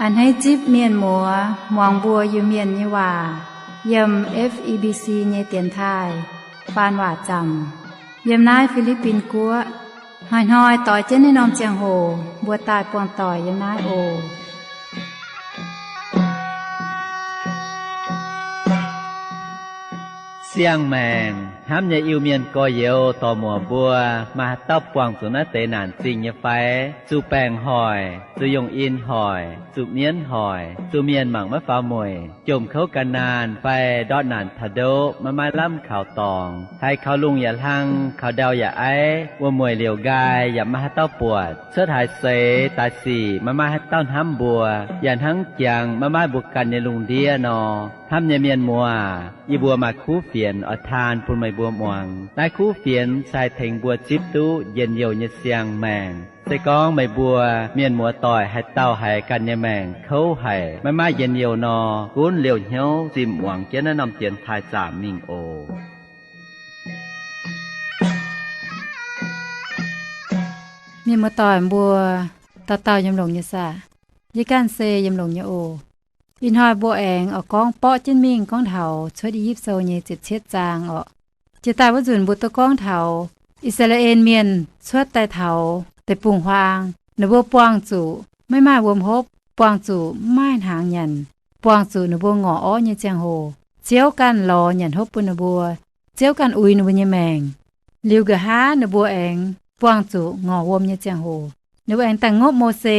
A'hneiv zipv mienh muoz muangx mbuo Iu-Mienh nyei waac yiem F E B C nyei dienx taaih faan waac zaamc yiem naaiv Fi^li^bin Guoqv. Hnoi-hnoi doix jienv naaiv norm ziangh hoc mbuo daaih buangh doic yiem naaiv oc. Siang-maengc hnamv nyei Iu-Mienh gorx-youz dorc-muoc mbuo, maaih haaix dauh buangh zuqc naaiv deix naanc zingh nyei fai? Zuqc baengc hoic, zuqc yungh in hoic, zuqc mienv hoic, zuqc mienh mangc maiv faaux mueic, jomc kouv gan naanh fai ndortv naanc taux ndoqv maiv maaih lamh kaux dorngx, haiz kaux lungh yaac hlang, kaux ndau yaac aiv, wuom-mueic liouc nqaai yaac maiv maaih haaix dauh buatc, cuotv haaix seix daaih sic maiv maaih haaix dauh hnamv mbuo, yaac hnangv jangx maiv maaih mbuo ganh nyei lungh ndiev nor. Hnamv nyei mienh muoz, yie mbuo maaih kuv fienx oix taan bun meih mbuo muangx. Naaiv kuv fienx se haih tengx mbuo zipv duqv njien-youh nyei siang-maengc. Se gorngv meih mbuo mienh muoz-doic haaix dauh haiz ganh nyei maengc kouv haic, maiv maaih njien-youh nor, gunv liouh hnyouv zimh muangx jienv naaiv norm dienx taaih zaamc mingh oc. Mienh muoz-doic mbuo, dauh dauh yiem longx nyei saah? Yie ganh se yiem longx nyei oc. Ih hnoi mbuo aengx oix gorngv borqv jienv mingh gorngv taux Cuotv I^yipv Sou nyei ziepc cietv zaang orqc. Jiex daaih wuov nzunc mbuo duqv gorngv taux I^saa^laa^en Mienh cuotv daaih taux deic-bung-huaang, ninh mbuo buangh zuqc maiv maaih wuom hopv, buangh zuqc maiv maaih hnaangx nyanc, buangh zuqc ninh mbuo ngorc orv nyei ziangh hoc, Ziouv ganh lorz nyanc hopv bun ninh mbuo. Ziouv ganh uix ninh mbuo nyei maengc. Liuz nqa'haav ninh mbuo aengx buangh zuqc ngorc wuom nyei ziangh hoc, ninh mbuo aengx daaih ngopv Mose,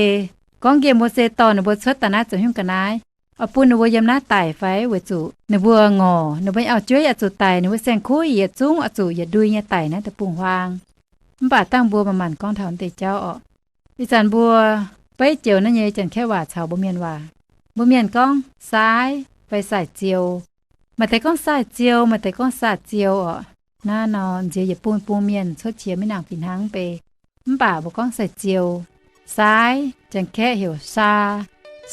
gorngv nqemh Mose dorh ninh mbuo cuotv daaih naaiv zoux haaix nyungc ga'naaiv, oix bun ninh mbuo yiem naaiv daic fai? Weic zuqc ninh mbuo ngorc, ninh mbuo nyei auv-jueiv yaac zuqc daic, ninh mbuo saeng-kuv yietc zungv oix zuqc yietc ndui nyei daic naaiv deic-bung-huaang. Mv baac dangh mbuo manc-manc gorngv taux naaiv deix jauv orqc. Ih zanc mbuo beiv joux naaiv nyei Janx-Kaeqv waac caux mbuo mienh waac. Mbuo mienh gorngv saaiv fai saaic ziou. Maaih deix gorngv saaic ziou, maaih deix gorngv saah ziou orqc. Naaiv nor nziex yietc bung bung mienh cuotv qiex maiv nangc fih hnangv bei. Mv baac mbuo gorngv saaic ziou. Saaiv, Janx-Kaeqv heuc saa.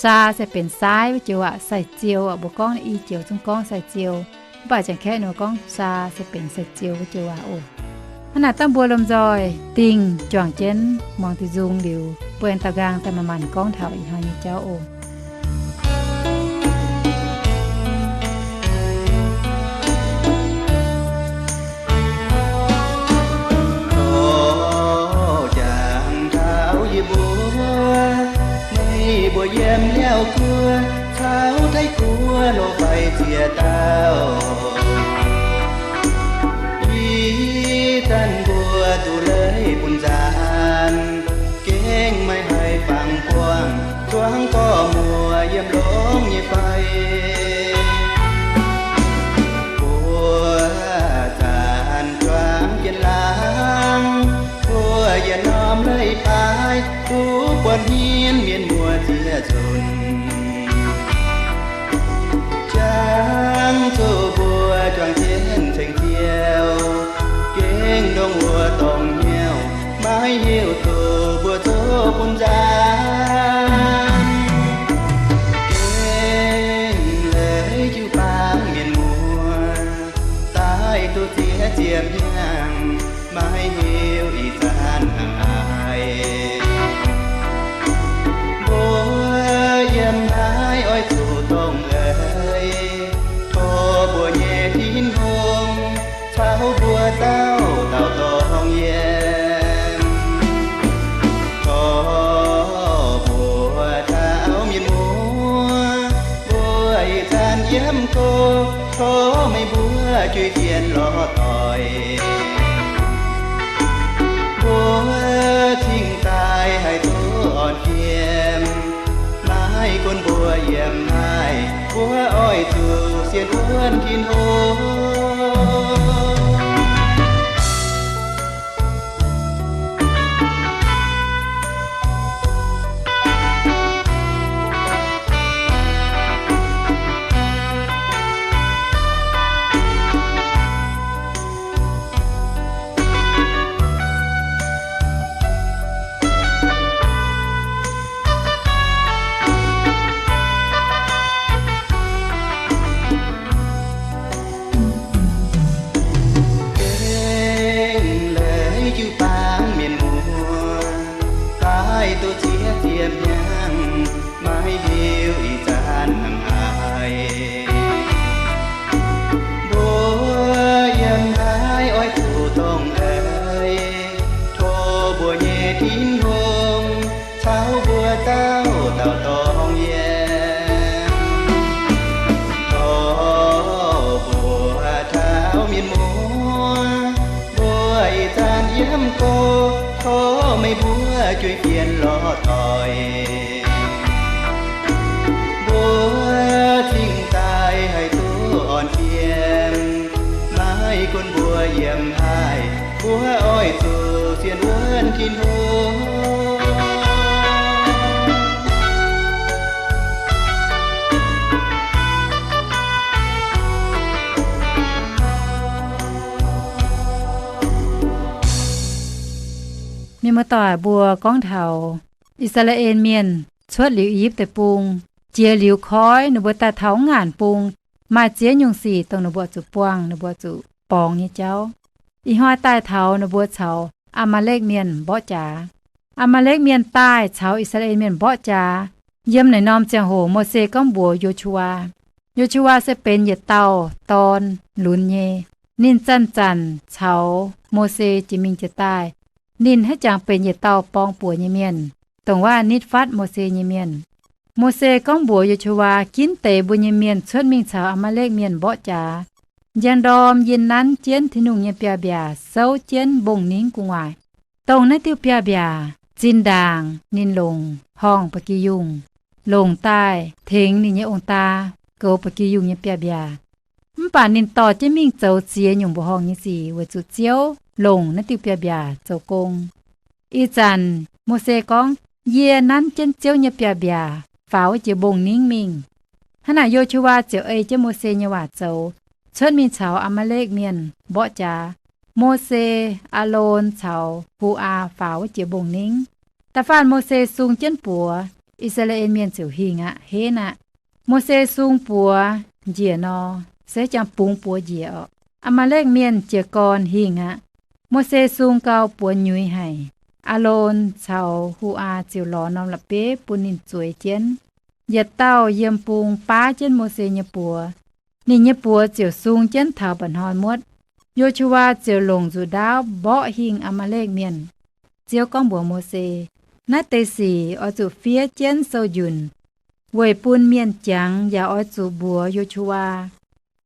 Saa se benx saaiv wuov joux aac, saaic ziou orqc. Mbuo gorngv i joux zungv gorngv saaic ziou. Mv baac Janx-Kaeqv ninh mbuo gorngv saa se benx saaic ziou wuov joux aac oc. Hnangv naaic dangh mbuo lomh nzoih dingh juangc jienv muangx diuh nzung liuz, mbuo aengx daaux nqaang daaih manc-manc gorngv taux ih hnoi nyei jauv oc. Jangx taux yie mbuo, meih mbuo yiem liaauh guoqv caux taiv guoqv loz-faix ziex dauh. Ih zanc mbuo duqv leiz bun nzaanx, gengh maiv haih fangx buangh zuangx gorx-muoc yiem longx nyei fai. Mbuo zanc juangc jienv laangz, mbuo yietc norm leiz-baaix duqv buatc hmien mienh muoz ziex nzunc. Jangx zuqc mbuo juangc jienv ceng-jiou, gengh ndongc wuov dorngx hnyouv, maiv hiuv duqv mbuo zoux bun nzaanx. Gengh leiz jiu-baang mienh muoz, daaih duqv ziex ziepc hnyangx, maiv hiuv ih zanc hnangv haaix. Mbuo yiem naaiv oix zuqc dongh eix, tov mbuo nyei Tin-Hungh caux mbuo dauh dauh dongh yiem. Tov mbuo taux mienh muoz, mbuo ih zanc yiem go, tov meih mbuo juiz jienv lorz doic. Mbuo cingx daaih haih duqv orn jiem, maiv gunv mbuo yiem naaiv, mbuo oix zuqc sienx wuonv Tin-Hungh. jueiv fienx lorz doic. Mbuo cingx daaih haih duqv orn fiem, maiv gunv mbuo yiem haaix, mbuo oix zuqc sienx wuonv Tin-Hungh. Mienh muoz-doic, mbuo gorngv taux I^saa^laa^en Mienh cuotv liuz I^yipv Deic-Bung, jiex liuz koiv ninh mbuo daaih taux ngaanc bung, maaih ziex nyungc sic dongh ninh mbuo zuqc buangh, ninh mbuo zuqc borngz nyei jauv. Ih hnoi daaih taux ninh mbuo caux Aa^maa^lekv Mienh mborqv jaax. Aa^maa^lekv Mienh daaih caux I^saa^laa^en Mienh mborqv jaax. Yiem naaiv norm ziangh hoc Mose gorngv mbuox Yo^su^waa. Yo^su^waa se benx yietc dauh dorn lunx nyei. Ninh zanc-zanc caux Mose jiex mingh jiex daaih. Ninh haiz jangx benx yietc dauh borng-buoc nyei mienh, dongh waac nitv fatv Mose nyei mienh. Mose gorngv mbuox Yo^su^waa, ginv deix mbuo nyei mienh cuotv mingh caux Aa^maa^lekv Mienh mborqv jaax. Njang ndorm yie nanv jienv Tin-Hungh nyei biaav-mbiaac souv jienv mbong-ningv gu'nguaaic. Dongh naaiv diuh biaav-mbiaac zinh ndaangc ninh longc horngh ba'gi yungh longc daaih tengx ninh nyei ong-daa goux ba'gi yungh nyei biaav-mbiaac. Mv baac ninh dorh jienv mingh zoux ziex nyungc mbuoqc horngh nyei sic weic zuqc Ziouv longc naaiv diuh biaav-mbiaac zoux gong. Ih zanc Mose gorngv, yie nanv jienv Ziouv nyei biaav-mbiaac faaux wuov jiex mbong-ningv mingh. Hnangv naaic Yo^su^waa ziouc ei jienv Mose nyei waac zoux, cuotv mingh caux Aa^maa^lekv Mienh mborqv jaax. Mose, Aalon caux Hu^aa faaux wuov jiex mbong-ningv. Da'faanh Mose sung jienv buoz, I^saa^laa^en Mienh ziouc hingh aqv, henv aqv. Mose sung buoz njiec nor, se jangx bungx buoz njiec orqc. Aa^maa^lekv Mienh jiez gorn hingh aqv. Mose sung gau buoz nyuiz haic. Aalon caux Hu^aa ziouc lorz norm la'bieiv bun ninh zueiz jienv. Yietc dauh yiem bung baav jienv Mose nyei buoz. Ninh nyei buoz ziouc sung jienv taux mba'hnoi muotv. Yo^su^waa ziouc longc nzuqc ndaauv mborqv hingh Aa^maa^lekv Mienh. Ziouv gorngv mbuox Mose, naaiv deix sic oix zuqc fiev jienv sou-njunc weic bun mienh jangx, yaac oix zuqc mbuox Yo^su^waa,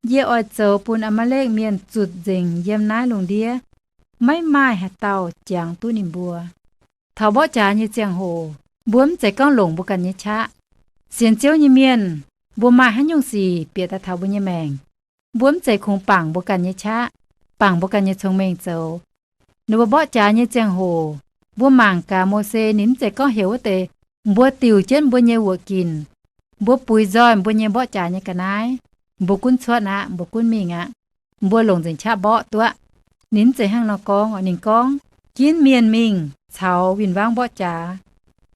yie oix zoux bun Aa^maa^lekv Mienh zutc nzengc yiem naaiv lungh ndiev. Maiv maaih haaix dauh jangx duqv ninh mbuo. Taux mborqv jaax nyei ziangh hoc, mbuo mv zeiz gorngv longc mbuo ganh nyei qaqv. Sienx Ziouv nyei mienh, mbuo maaih haaix nyungc sic bieqc daaih taux mbuo nyei maengc, mbuo mv zeiz kungx bangc mbuo ganh nyei qaqv, bangc mbuo ganh nyei cong-mengh zoux. Ninh mbuo mborqv jaax nyei ziangh hoc, mbuo mangc gaax Mose, ninh mv zeiz gorngv heuc wuov deix, mbuo diuc jienv mbuo nyei wuoqc ginc, mbuo buix nzoih mbuo nyei mborqv jaax nyei ga'naaiv, mbuo gunv cuotv aqv, mbuo gunv mingh aqv, mbuo longc nzengc qaqv mborqv duqv aqv. Ninh mv zeiz hnangv nor gorngv. Ninh gorngv, ginv mienh mingh caux win-wangv mborqv jaax.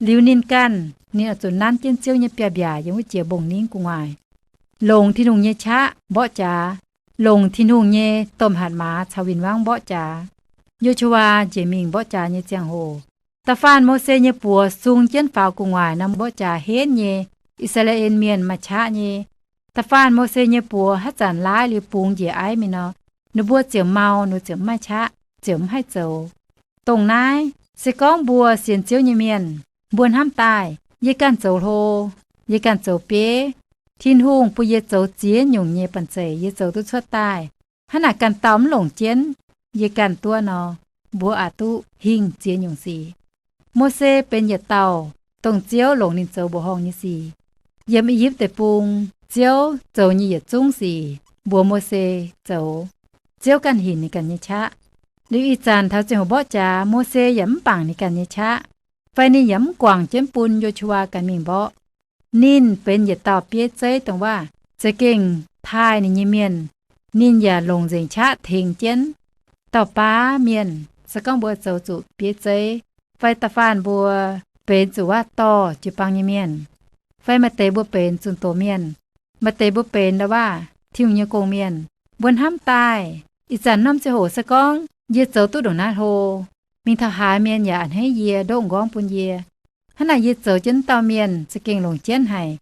Liuz ninh ganh, ninh oix zuqc nanv jienv Ziouv nyei biaav-mbiaac yiem wuov jiex mbong-ningv gu'nguaaic, longc Tin-Hungh nyei qaqv mborqv jaax, longc Tin-Hungh nyei domh hatc maaz caux win-wangv mborqv jaax. Yo^su^waa njiec mingh mborqv jaax nyei ziangh hoc, da'faanh Mose nyei buoz sung jienv faaux gu'nguaaic nor, mborqv jaax henv nyei, I^saa^laa^en Mienh maaih qaqv nyei. Da'faanh Mose nyei buoz haaix zanc laaiv liuz bungx njiec aiv mingh nor, ninh mbuo ziouc mau, ninh mbuo ziouc mv maaih qaqv, ziouc mv haih zoux. Dongh naaiv se gorngv mbuo sienx Ziouv nyei mienh, mbuo hnamv daaih, yie ganh zoux hlo, yie ganh zoux bieiv, Tin-Hungh bun yie zoux ziex nyungc nyei banh zeic yie zoux duqv cuotv daaih. Hnangv naaic ganh dauh mv longc jienv, yie ganh duqv nor, mbuo aqc duqv hingh ziex nyungc sic. Mose benx yietc dauh dongh Ziouv longc ninh zoux mbuoqc horngh nyei sic. Yiem I^yipv Deic-Bung, Ziouv zoux nyei yietc zungv sic mbuox Mose zoux. Ziouv ganh hinc ninh ganh nyei qaqv. Liuz ih zanc taux ziangh hoc mborqv jaax, Mose yaac mv bangc ninh ganh nyei qaqv, fai ninh yaac mv guangc jienv bun Yo^su^waa ganh mingh mborqv. Ninh benx yietc dauh bieiv zeiv dongh waac za'gengh taaih ninh nyei mienh. Ninh yaac longc nzengc qaqv tengx jienv. Dauh baav mienh, se gorngv mbuo zoux zuqc bieiv zeiv, fai da'faanh mbuo benx zuqc waac dorh jiu-baang nyei mienh, fai maaih deix mbuo benx zunh doz mienh, maaih deix mbuo benx ndau waac Tin-Hungh nyei gong-mienh, mbuo hnamv daaih, ih zanc norm ziangh hoc se gorngv yie zoux duqv ndongc naaiv hlo, mingh taux haaix mienh yaac a'hneiv yie, ndoqv m'nqorngv bun yie. Hnangv naaic yie zoux jienv dauh mienh za'gengh longc jienv haic.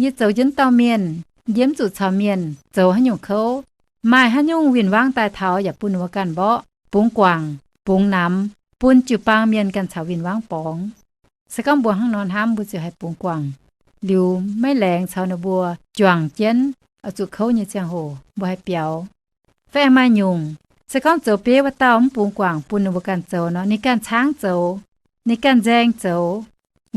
Yie zoux jienv dauh mienh, yie mv zuqc caux mienh zoux haaix nyungc kouv. Maaih haaix nyungc win-wangv daaih taux yaac bun ninh mbuo ganh mborqv, bungx guangc, bungx namx, bun jiu-baang mienh ganh caux win-wangv borngz. Se gorngv mbuo hnangv nor hnamv, mbuo ziouc haih bungx guangc, liuz maiv laengz caux ninh mbuo juangc jienv oix zuqc kouv nyei ziangh hoc mbuo haih biaux. Fai aengx maaih nyungc, se gorngv zoux bieiv wuov dauh mv bungx guangc bun ninh mbuo ganh zoux nor, ninh ganh caangv zoux, ninh ganh nzaeng zoux,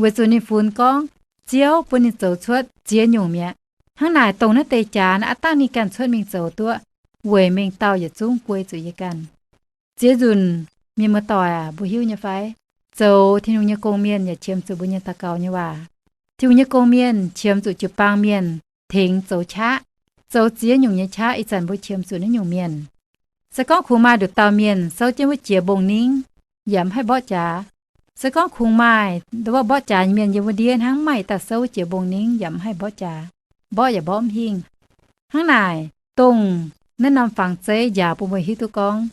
weic zuqc ninh funx gorngv Ziouv bun ninh zoux cuotv ziex nyungc mi'aqv. Hnangv naaic, dongh naaiv deix jaax naaiv aav dangh ninh ganh cuotv mingh zoux duqv, weic mengh dauh yietc zungv guei zuqc yie ganh. Ziex nzunc, mienh muoz-doic aac, mbuo hiuv nyei fai? Zoux Tin-Hungh nyei gong mienh yaac qiemx zuqc mbuo nyei daux gaux nyei waac. Tin-Hungh nyei gong mienh qiemx zuqc jiu-baang mienh tengx zoux qaqv, zoux ziex nyungc nyei qaqv. Ih zanc mbuo qiemx zuqc naaiv nyungc mienh. Se gorngv kungx maaih nduqc dauh mienh souv jienv wuov jiex mbong-ningv, yaac mv haih mborqv jaax. Se gorngv kungx maaih ndau wuov mborqv jaax nyei mienh yiem wuov ndiev hnangv, mv maaih dauh souv wuov jiex mbong-ningv yaac mv haih mborqv jaax, mborqv yaac mborqv mv hingh. Hnangv naaic, dongh naaiv norm fangx zeiv njaaux bun mbuo hiuv duqv gorngv,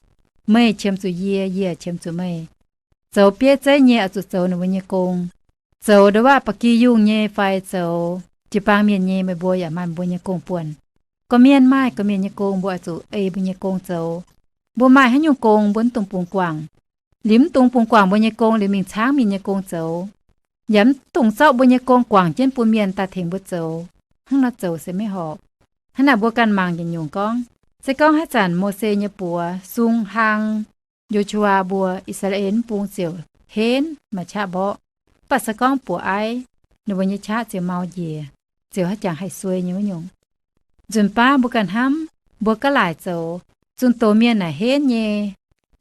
meih qiemx zuqc yie, yie qiemx zuqc meih. Zoux bieiv zeiv nyei oix zuqc zoux ninh mbuo nyei gong. Zoux ndau wuov ba'gi yungh nyei fai zoux jiu-baang mienh nyei, meih mbuo yaac maaih mbuo nyei gong-buonc. Gorqv-mienh maaih gorqv-mienh nyei gong, mbuo oix zuqc ei mbuo nyei gong zoux. Mbuo maaih haaix nyungc gong mbuo mv dungx bungx guangc. Liuz mv dungx bungx guangc mbuo nyei gong liuz mingh caangv mienh nyei gong zoux. Yaac mv dungx zorqv mbuo nyei gong guangc jienv bun mienh daaih tengx mbuo zoux. Hnangv nor zoux se maiv horpc. Hnangv naaic mbuo ganh mangc yietc nyungc gorngv, se gorngv haaix zanc Mose nyei buoz sung hlang Yo^su^waa mbuo, I^saa^laa^en mv bung ziouc henv maaih qaqv mborqv. Mv baac se gorngv buoz aiv, ninh mbuo nyei qaqv ziouc mau njiec, ziouc haaix jangx haih suei nyei wuov nyungc. Nzunc baav mbuo ganh hnamv, mbuo gaav laaic zoux, zunh doz mienh naaic henv nyei,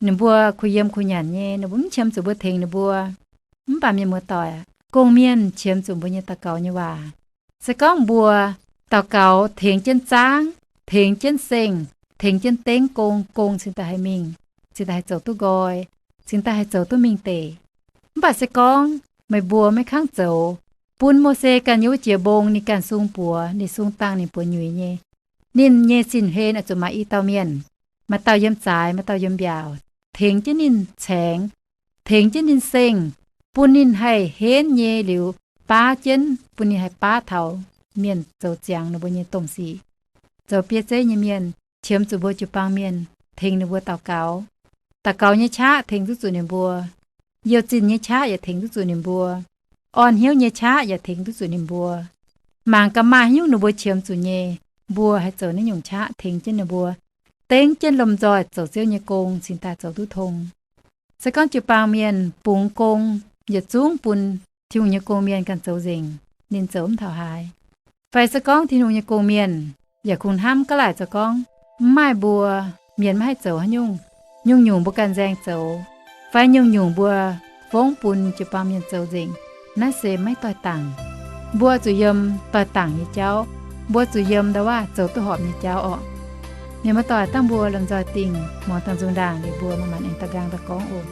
ninh mbuo kuh yiem kuh nyanc nyei, ninh mbuo mv qiemx zuqc mbuo tengx ninh mbuo. Mv baac mienh muoz-doic, gong-mienh qiemx zuqc mbuo nyei daux gaux nyei waac. Se gorngv mbuo daux gaux tengx jienv zaangv, tengx jienv seng, tengx jienv dengv gong, gong cingx daaih haih mingh, cingx daaih haih zoux duqv nqoi, cingx daaih haih zoux duqv mingh deic. Mv baac se gorngv meih mbuo maiv kangv zoux, bun Mose ganh yiem wuov jiex mbong ninh ganh sung buoz, ninh sung dangh ninh buoz nyuix nyei, ninh nyei sin-hlen oix zuqc maaih i dauh mienh, maaih dauh yiem zaaix, maaih dauh yiem mbiaauc, tengx jienv ninh caengx, tengx jienv ninh seng, bun ninh haih henv nyei liuz baav jienv, bun ninh haih baav taux mienh zoux ziangx ninh mbuo nyei domh sic. Zoux bieiv zeiv nyei mienh qiemx zuqc mbuo jiu-baang mienh tengx ninh mbuo daux gaux. Daux gaux nyei qaqv tengx duqv zuqc ninh mbuo. Youh zinh nyei qaqv yaac tengx duqv zuqc ninh mbuo. Orn hnyouv nyei qaqv yaac tengx duqv zuqc ninh mbuo. Mangc gaax maaih haaix nyungc ninh mbuo qiemx zuqc nyei, mbuo haih zoux naaiv nyungc qaqv tengx jienv ninh mbuo, dengv jienv lomh nzoih zoux Ziouv nyei gong cingx daaih zoux duqv tong. Se gorngv jiu-baang mienh bungx gong yietc zungv bun Tin-Hungh nyei gong-mienh ganh zoux nzengc, ninh zoux mv taux haaix. Fai se gorngv Tin-Hungh nyei gong-mienh yaac kungx hnamv gaav laaic zoux gorngv, mv maaih mbuo, mienh maiv haih zoux haaix nyungc, nyungc-nyungc mbuo ganh nzaeng zoux, fai nyungc-nyungc mbuo fongv bun jiu-baang mienh zoux nzengc, naaiv se maiv doix-dangc. Mbuo zuqc yiem doix-dangc nyei jauv, mbuo zuqc yiem ndau-waav zoux duqv horpc nyei jauv orqc. Mienh muoz-doic, dangh mbuo lomh nzoih dingh muangx dangh nzung ndaangc liuz mbuo maaih maanc aengx da'nqaang daaih gorngv oc.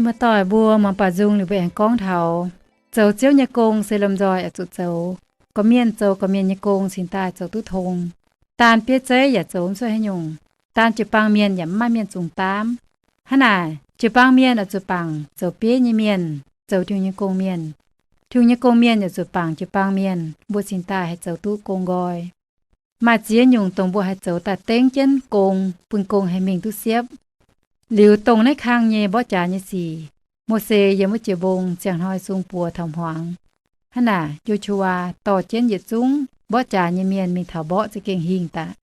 Muoz-doic mbuo muangx baaux nzung liuz mbuo aengx gorngv taux zoux Ziouv nyei gong se lomh nzoih oix zuqc zoux. Gorqv-mienh zoux gorqv-mienh nyei gong cingx daaih zoux duqv tong. Daan bieiv zeiv yaac zoux mv cuotv haaix nyungc. Daan jiu-baang mienh yaac mv maaih mienh zungx daamv. Hnangv naaic, jiu-baang mienh oix zuqc bangc zoux bieiv nyei mienh, zoux Tin-Hungh nyei gong mienh. Tin-Hungh nyei gong mienh oix zuqc bangc jiu-baang mienh, mbuo cingx daaih haih zoux duqv gong nqoi. Maaih ziex nyungc dongh mbuo haih zoux daaih dengv jienv gong, bun gong haih mingh duqv siepv. Liuz dongh naaiv kang nyei mborqv jaax nyei sic, Mose yiem wuov jiex mbong ziangh hnoi sung buoz taux hmuangx. Hnangv naaic, Yo^su^waa dorh jienv yietc zungv mborqv jaax nyei mienh mingh taux mborqv za'gengh hingh daaih.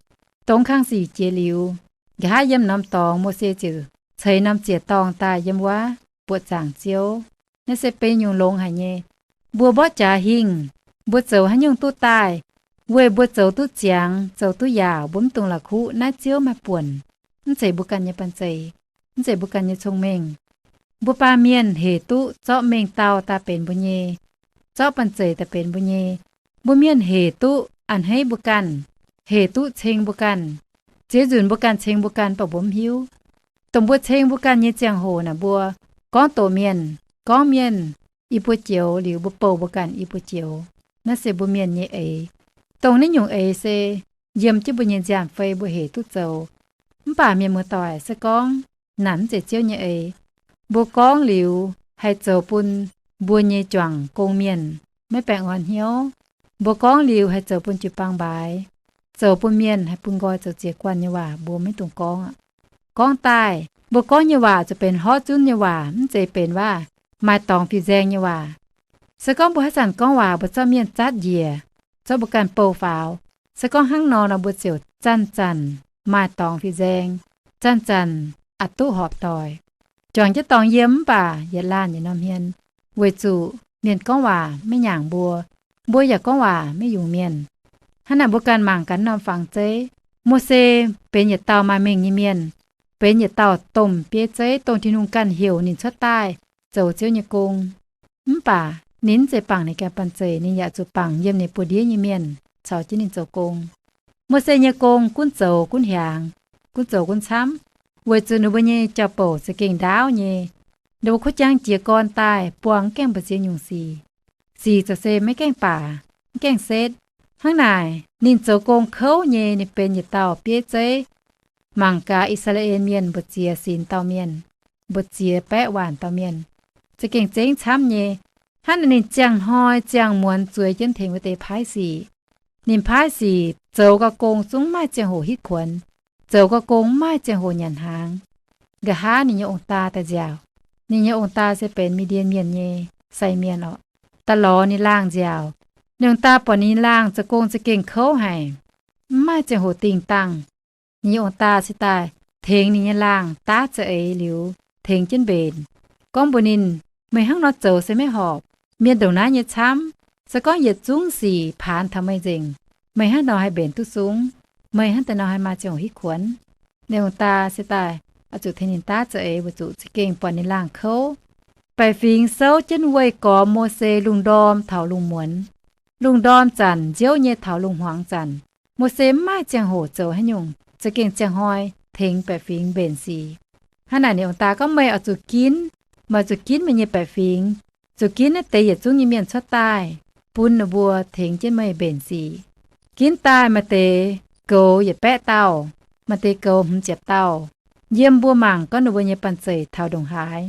Dongh kang sic jiex liuz, nqa'haav yiem norm dorngx Mose ziouc ceix norm ziec-dorngh daaih yiem wuov buoqc zaangc Ziouv. Naaiv se benx nyungc longx haic nyei. Mbuo mborqv jaax hingh, mbuo zoux haaix nyungc duqv daaih, weic mbuo zoux duqv ziangx, zoux duqv yaauc, mbuo mv dungx la'kuqv naaiv Ziouv maaih buonc. Mv zeiz mbuo ganh nyei banh zeic, mv zeiz mbuo ganh nyei cong-mengh. Mbuo baamh mienh hec duqv zorqv mengh dauh daaih benx mbuo nyei, zorqv banh zeic daaih benx mbuo nyei. Mbuo mienh hec duqv a'hneiv mbuo ganh, hec duqv ceng mbuo ganh. Ziex nzunc mbuo ganh ceng mbuo ganh, mv baac mbuo mv hiuv. Dongh mbuo ceng mbuo ganh nyei ziangh hoc naaic, mbuo gorngv doqc mienh, gorngv mienh i buo joux liuz, mbuo bouh mbuo ganh i buo joux. Naaiv se mbuo mienh nyei eix. Dongh naaiv nyungc eix se yiem jienv mbuo nyei nziaamv-fei mbuo hec duqv zoux. Mv baac mienh muoz-doic, se gorngv naaic mv zeiz Ziouv nyei eix, mbuo gorngv liuz haih zoux bun mbuo nyei juangc gong mienh maiv baengh orn hnyouv. Mbuo gorngv liuz haih zoux bun jiu-baang mbaaix, zoux bun mienh haih bun nqoi zoux ziex guanh nyei waac mbuo maiv dungx gorngv aqv. Gorngv daaih, mbuo gorngv nyei waac zuqc benx horv zunv nyei waac, mv zeiz benx waac maaih dorngx fiuv-nzaeng nyei waac. Se gorngv mbuo haaix zanc gorngv waac mbuo zorqv mienh zatv njiec, zorqv mbuo ganh bouh faaux, se gorngv hnangv nor nor, mbuo ziouc zanc-zanc maaih dorngx fiuv-nzaeng, zanc-zanc aqc duqv horpc doic. Juangc jienv dorngx yiem mv baac yietc laanh yietc norm hmien, weic zuqc mienh gorngv waac maiv nyaangc mbuo, mbuo yaac gorngv waac maiv yungz mienh. Hnangv naaic mbuo ganh mangc gaax norm fangx zeiv. Mose benx yietc dauh maaih mengh nyei mienh, benx yietc dauh domh bieiv zeiv, dongh Tin-Hungh ganh heuc ninh cuotv daaih zoux Ziouv nyei gong. Mv baac ninh mv zeiz bangc ninh ganh banh zeic, ninh yaac zuqc bangc yiem ninh buoz-ndiev nyei mienh caux jienv ninh zoux gong. Mose nyei gong gunv zoux gunv hiaangx, gunv zoux gunv camv, weic zuqc ninh mbuo nyei jauv-bouc za'gengh ndaauv nyei. Ninh mbuo kuv jangx jiez gorn daaih buangh mv gaengh mbu'ziex nyungc sic. Sic ziouc se maiv gaengh baac, mv gaengh setv. Hnangv naaic, ninh zoux gong kouv nyei, ninh benx yietc dauh bieiv zeiv. Mangc gaax I^saa^laa^en Mienh mbu'ziex sinx dauh mienh, mbu'ziex baeqv waanc dauh mienh, za'gengh zengv camv nyei. Hnangv naaic ninh ziangh hnoi ziangh muonz zueiz jienv tengx wuov deix paaiv sic. Ninh paaiv sic zoux gau gong zungv maaih ziangh hoc hitv kuonx, zoux gau gong maaih ziangh hoc nyanc hnaangx. Nqa'haav ninh nyei ong-daa daaih nziaauc. Ninh nyei ong-daa se benx Mi^ndien Mienh nyei sai mienh orqc. Daaih lorz ninh laangh nziaauc. Ninh ong-daa buatc ninh laangh zoux gong za'gengh kouv haic, mv maaih ziangh hoc dingh dangh. Ninh nyei ong-daa se daaih tengx ninh nyei laangh daav za'eix liuz, tengx jienv mbenc, gorngv mbuox ninh, Meih hnangv nor zoux se maiv horpc. Mienh ndongc naaiv nyei camv. Se gorngv yietc zungv sic paanx taux meih nzengc, meih hnangv nor haih mbenc duqv sung? Meih hnangv deix nor haih maaih ziangh hoc hitv kuonx? Ninh ong-daa se daaih oix zuqc tengx ninh daav za'eix weic zuqc za'gengh buatc ninh laangh kouv. Baeqc fingx souv jienv weih gormx Mose lungh ndorm taux lungh muonz. Lungh ndorm zanc nziouv nyei taux lungh hmuangx zanc, Mose mv maaih ziangh hoc zoux haaix nyungc, za'gengh ziangh hnoi tengx baeqc fingx mbenc sic. Hnangv naaic ninh ong-daa gorngv, Meih oix zuqc ginv. Meih oix zuqc ginv meih nyei baeqc fingx, zuqc ginv naaiv deix yietc zungv nyei mienh cuotv daaih, bun ninh mbuo tengx jienv meih mbenc sic. Ginv daaih maaih deix goux yietc baeqv dauh, maaih deix goux hmz ziepc dauh. Yiem mbuo mangc gorngv ninh mbuo nyei banh zeic taux ndongc haaix.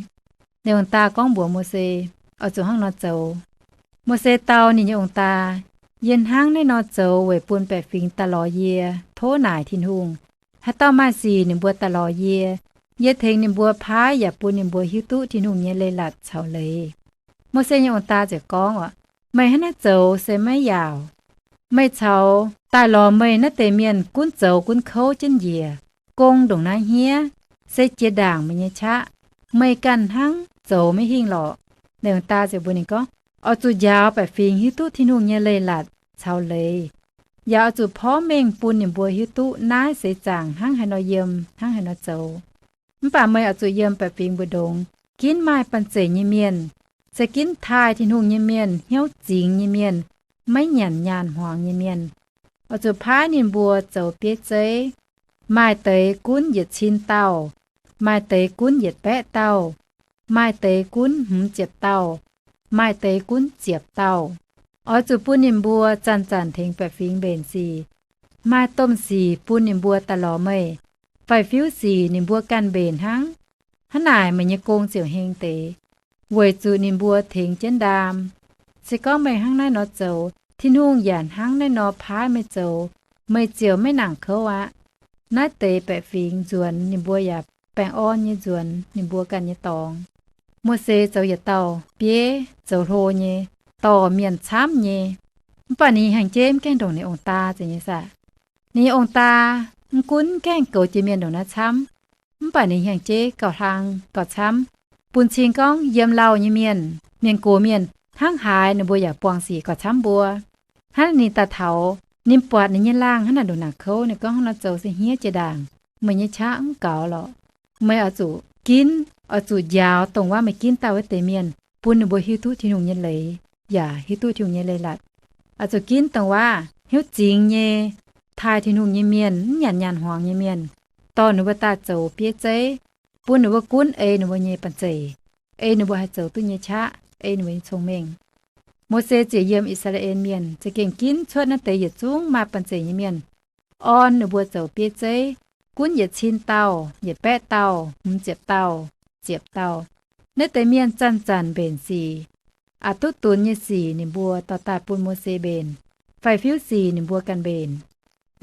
Ninh ong-daa gorngv mbuox Mose, Oix zuqc hnangv nor zoux. Mose dau ninh nyei ong-daa, Yie hnangv naaiv nor zoux weic bun baeqc fingx daaih lorz yie, tov naaic Tin-Hungh. Haaix dauh maaih sic ninh mbuo daaih lorz yie, yie tengx ninh mbuo paaiv yaac bun ninh mbuo hiuv duqv Tin-Hungh nyei leiz-latc caux leiz. Mose nyei ong-daa ziouc gorngv, Meih hnangv naaiv zoux se maiv yaauc. Meih caux daaih lorz meih naaiv deix mienh gunv zoux gunv kouv jienv njiec. Gong ndongc naaiv hniev, se jiex ndaangc meih nyei qaqv. Meih ganh hnangv zoux maiv hingh lorqc. Ninh ong-daa ziouc mbuox ninh gorngv, Oix zuqc njaaux baeqc fingx hiuv duqv Tin-Hungh nyei leiz-latc caux leiz, yaac oix zuqc porv mengh bun ninh mbuo hiuv duqv naaiv seix zaangc hnangv haaix nor yiem, hnangv haaix nor zoux. Mv baac meih oix zuqc yiem baeqc fingx mbu'ndongx, ginv maaih banh zeic nyei mienh, se ginv taaih Tin-Hungh nyei mienh, hnyouv zingx nyei mienh, maiv nyanc nyaanh hmuangx nyei mienh. Oix zuqc paaiv ninh mbuo zoux bieiv zeiv. Maaih deix gunv yietc cin dauh, maaih deix gunv yietc baeqv dauh. maaih deix gunv hmz ziepc dauh, maaih deix gunv ziepc dauh. Oix zuqc bun ninh mbuo zanc-zanc tengx baeqc fingx mbenc sic. Maaih domh sic bun ninh mbuo daaih lorz meih, faix-fiuv sic ninh mbuo ganh mbenc hnangv. Hnangv naaic meih nyei gong ziouc heng deix, weic zuqc ninh mbuo tengx jienv ndaam. Se gorngv meih hnangv naaiv nor zoux, Tin-Hungh yaac hnangv naaiv nor paaiv meih zoux, meih ziouc maiv nangc kouv aqv. Naaiv deix baeqc fingx nzuonx, ninh mbuo yaac baengh orn nyei nzuonx ninh mbuo ganh nyei dorngx. Mose zoux yietc dauh bieiv zoux hlo nyei, dorh mienh camv nyei. Mv baac ninh hnyangx-jeiv mv gaengh ndongc ninh ong-daa zeiz nyei saah. Ninh nyei ong-daa mv gunv mv gaengh goux jiex mienh ndongc naaiv camv, mv baac ninh hnyangx-jeiv gauh hlang gauh camv, bun cing gorngv yiem lauh nyei mienh, mienh gox mienh hnangv haaix ninh mbuo yaac buangh sic gauh camv mbuo. Hnangv ninh daaih taux, ninh buatc ninh nyei laangh hnangv naaic ndongc naaic kouv, ninh gorngv, hnangv nor zoux se hniev jiex ndaangc. Meih nyei qaqv mv gaux lorqc. Meih oix zuqc ginv, oix zuqc njaaux dongh waac meih ginv daaih wuov deix mienh, bun ninh mbuo hiuv duqv Tin-Hungh nyei leiz, yaac hiuv duqv Tin-Hungh nyei leiz-latc. Oix zuqc ginv dongh waac hnyouv zingx nyei, taaih Tin-Hungh nyei mienh, mv nyanc nyaanh hmuangx nyei mienh, dorh ninh mbuo daaih zoux bieiv zeiv, bun ninh mbuo gunv ei ninh mbuo nyei banh zeic, ei ninh mbuo haih zoux duqv nyei qaqv, ei ninh mbuo nyei cong-mengh. Mose ziouc yiem I^saa^laa^en Mienh za'gengh ginv cuotv naaiv deix yietc zungv maaih banh zeic nyei mienh, orn ninh mbuo zoux bieiv zeiv, gunv yietc cin dauh, yietc baeqv dauh, hmz ziepc dauh, ziepc dauh. Naaiv deix mienh zanc-zanc mbenc sic. Aqc duqv dunx nyei sic ninh mbuo dorh daaih bun Mose mbenc. Faix-fiuv sic ninh mbuo ganh mbenc.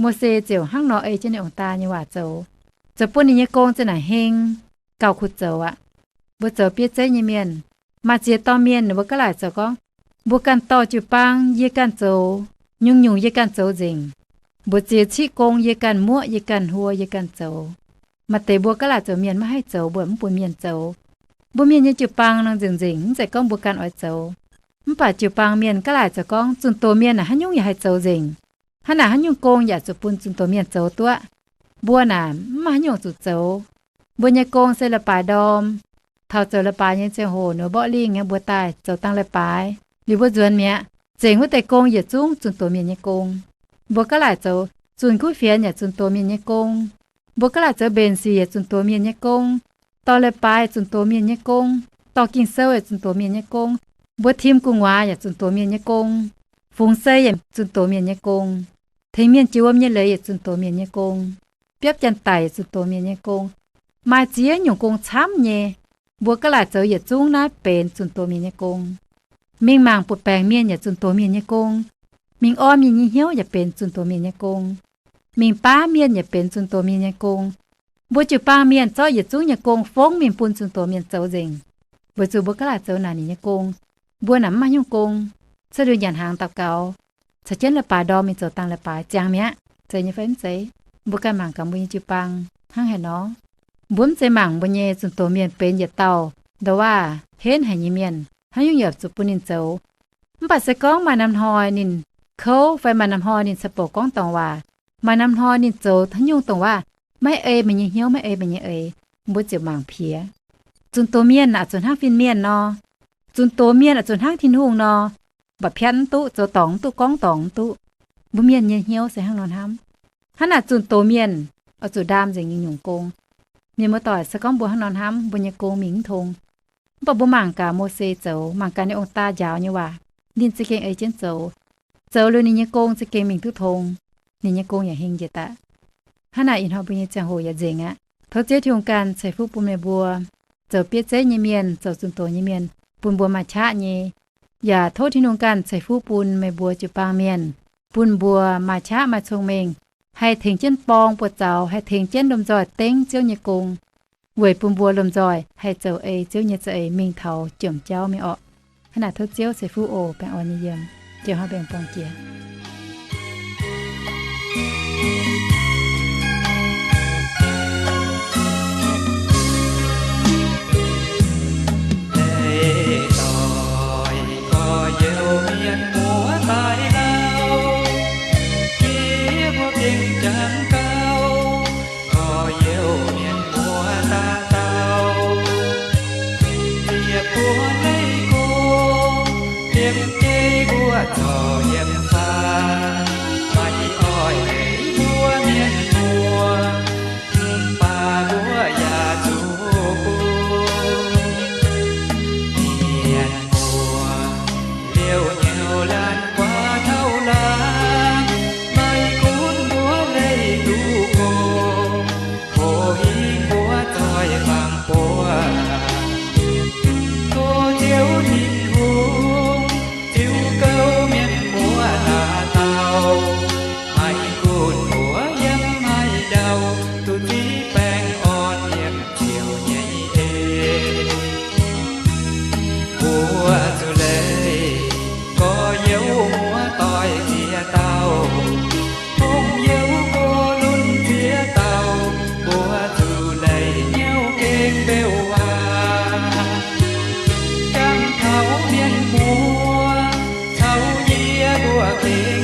Mose ziouc hnangv nor ei jienv ninh ong-daa nyei waac zoux, zoux bun ninh nyei gong za'naaic heng, gauh kuv zoux aqv. Mbuo zoux bieiv zeiv nyei mienh, maaih ziex dorh mienh ninh mbuo gaav laaic zoux gorngv, mbuo ganh dorh jiu-baang yie ganh zoux, nyungc-nyungc yie ganh zoux nzengc. Mbuox ziex ciqv gong yie ganh muoqv, yie ganh huo, yie ganh zoux. Maaih deix mbuo gaav laaic zoux mienh maiv haih zoux, mbuo mv bun mienh zoux. Mbuo mienh nyei jiu-baang nor nzengc-nzengc, mv zeiz gorngv mbuo ganh oix zoux. Mv baac jiu-baang mienh gaav laaic zoux gorngv zunh doz mienh naaic haaix nyungc yaac haih zoux nzengc. Hnangv naaic haaix nyungc gong yaac zuqc bun zunh doz mienh zoux duqv. Mbuo naaic mv maaih haaix nyungc zuqc zoux. Mbuo nyei gong se leiz-baaix ndorm. Taux zoux leiz-baaix nyei ziangh hoc, ninh mbuo mborqv lingh nyei mbuo daaih zoux dangh leiz-baaix, liuz mbuo nzuonx mi'aqv. Zengc wuov deix gong yietc zungv zunh doz mienh nyei gong. Mbuo gaav laaic zoux zunh kuv fienx yaac zunh doz mienh nyei gong. Mbuo gaav laaic zoux mbenc sic yaac zunh doz mienh nyei gong. Dorh leiz-baaix zunh doz mienh nyei gong. Dorh Ging-Sou yaac zunh doz mienh nyei gong. Mbuo tim gu'nguaaz yaac zunh doz mienh nyei gong. Fungx sei yaac zunh doz mienh nyei gong. Tengx mienh jiex wuom nyei leiz yaac zunh doz mienh nyei gong. Biopv janx-daic yaac zunh doz mienh nyei gong. Maaih ziex nyungc gong camv nyei. Mbuo gaav laaic zoux yietc zungv naaiv benx zunh doz mienh nyei gong. Mingh mangc buoz-baengc mienh yaac zunh doz mienh nyei gong. Mingh orn mienh nyei hnyouv yaac benx zunh doz mienh nyei gong. Mingh baav mienh yaac benx zunh doz mienh nyei gong. Mbuo jiu-baang mienh zorqv yietc zungv nyei gong fongv mingh bun zunh doz mienh zoux nzengc. Weic zuqc mbuo gaav laaic zoux naaic ninh nyei gong. Mbuo naaic mv maaih nyungc gong. Cuotv liuz nyanc hnaangx daux gaux, caux jienv leiz-baaix ndorm mingh zoux dangh leiz-baaix ziangx mi'aqv. Zeiz nyei fai mv zeiz? Mbuo ganh mangc gaax mbuo nyei jiu-baang hnangv haaix nor. Mbuo mv zeiz mangc mbuo nyei zunh doz mienh benx yietc dauh ndau-waav henv haic nyei mienh, haaix nyungc yaac zuqc bun ninh zoux. Mv baac se gorngv maaih norm hnoi ninh kouv fai maaih norm hnoi ninh ceix bouc gorngv dorngc waac, maaih norm hnoi ninh zoux haaix nyungc dongh waac maiv ei meih nyei hnyouv, maiv ei meih nyei eix, mbuo ziouc mangc piex. Zunh doz mienh oix zuqc hnangv fin-mienh nor. Zunh doz mienh oix zuqc hnangv Tin-Hungh nor. Mba'piatv mv duqv, zoux dorngc mv duqv, gorngv dorngc mv duqv. Mbuo mienh nyei hnyouv se hnangv nor hnamv. Hnangv naaic zunh doz mienh oix zuqc ndaam nzengc nyei nyungc gong. Mienh muoz-doic, se gorngv mbuo hnangv nor hnamv, mbuo nyei gong mingh mv tong. Mv baac mbuo mangc gaax Mose zoux, mangc gaax ninh ong-daa njaaux nyei waac, ninh za'gengh ei jienv zoux. Zoux liuz ninh nyei gong za'gengh mingh duqv tong, ninh nyei gong yaac heng njiec daaih. Hnangv naaic ih hnoi mbuo nyei ziangh hoc yaac nzengc aqv. Tov Ziouv Tin-Hungh ganh ceix fuqv bun meih mbuo, zoux bieiv zeiv nyei mienh, zoux zunh doz nyei mienh, bun mbuo maaih qaqv nyei. Yaac tov Tin-Hungh ganh ceix fuqv bun meih mbuo jiu-baang mienh, bun mbuo maaih qaqv maaih cong-mengh, haih tengx jienv borng buoz-zaux, haih tengx jienv lomh nzoih dengv Ziouv nyei gong, weic bun mbuo lomh nzoih haih zoux ei Ziouv nyei za'eix mingh taux jomc jauv mingh orqc. Hnangv naaic tov Ziouv ceix fuqv oc. Baengh orn nyei yiem. Jiex hnoi mbuo aengx borng jiex. Deix doic gorx-youz mienh muoz daaih lauh, yie mbuo gengh jangx gau. Gorx-youz mienh muoz dauh dauh, ziepc buo leiz gong, liemh jeiv mbuo corc yiem faah, maaih i oix leiz mbuo mienh muoz, mv baac mbuo yaac zuqc bun. Mbuo caux yie mbuo gengh